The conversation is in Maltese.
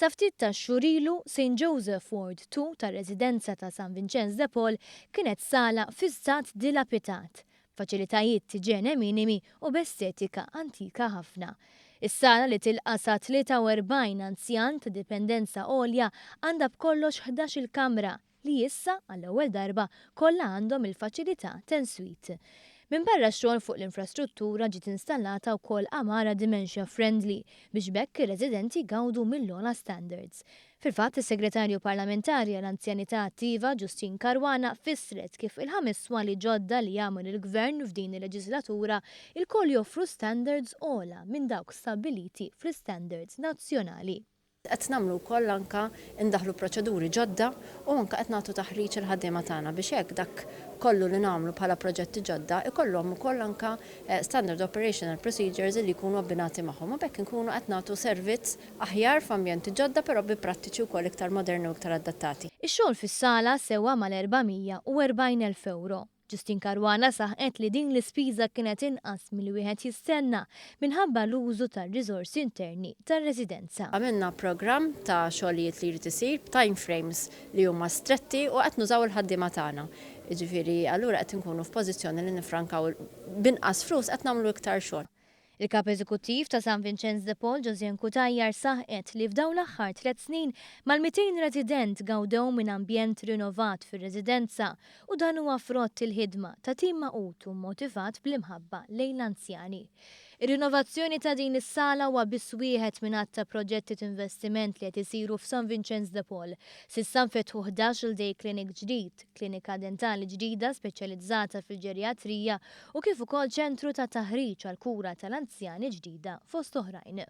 Sa ftit tax-xhur ilu, St Joseph Ward 2 tar-residenza ta' San Vinċenz de Paul kienet sala fi stat dilapitat, b'faċilitajiet t'iġene minimi u b'estetika antika ħafna. Is-sala li tilqa' sa 43 anzjan ta' dipendenza għolja għandha b'kollox 11-il kamra li issa, għall-ewwel darba, kollha għandhom il-faċilità t'en-suite. Minbarra x-xogħol fuq l-infrastruttura ġiet installata wkoll għamara dementia friendly biex b'hekk ir-residenti jgawdu mill-ogħla standards. Fil-fatt, is-Segretarju Parlamentari għall-Anzjanità Attiva, Justyne Caruana fissret kif il-ħames swali ġodda li jagħmel il-Gvern f'din il-leġislatura ilkoll joffru standards ogħla minn dawk stabbiliti fl-istandards nazzjonali. Qed nagħmlu wkoll anke indaħħlu proċeduri ġodda u anke qed nagħtu taħriġ il-ħaddiema tagħna biex hekk dak kollu li nagħmlu bħala proġetti ġodda ikollhom ukoll anke standard operational procedures li jkunu abbinati magħhom u b'hekk inkunu qed nagħtu servizz aħjar f'ambjenti ġodda però bi prattiċi wkoll iktar moderni u iktar adattati. Ix-xogħol fis-sala sewa mal-440,000 ewro. Justyne Caruana saħqet li din l-ispiża kienet inqas milli wieħed jistenna minħabba l-użu tar-riżorsi interni tar-residenza. Għamilna programm ta' xogħlijiet li jrid isir b'time frames li huma stretti u qed nużaw il-ħaddiema tagħna. Jiġifieri allura qed inkunu f'pożizzjoni li nifrankaw b'inqas flus qed nagħmlu iktar xogħol. Il-Kap Eżekuttiv ta' San Vinċenz de Paul Josiane Cutajar saħqet li f'dawn l-aħħar tliet snin mal-200 resident gawdew minn ambjent rinovat fir-residenza u dan huwa frott il-ħidma ta' tim magħqud u motivat bl-imħabba lejn l-anzjani. Ir-rinnovazzjoni ta' din is-sala huwa biss wieħed minn għadd ta' proġetti t'investiment li qed isiru f'San Vinċenz de Paul. S'issa nfetħu 11-il day clinic ġdid, klinika dentali ġdida speċjalizzata fil-ġeriatrija u kif ukoll ċentru ta' taħriġ għall-kura tal-anzjani ġdida fost oħrajn.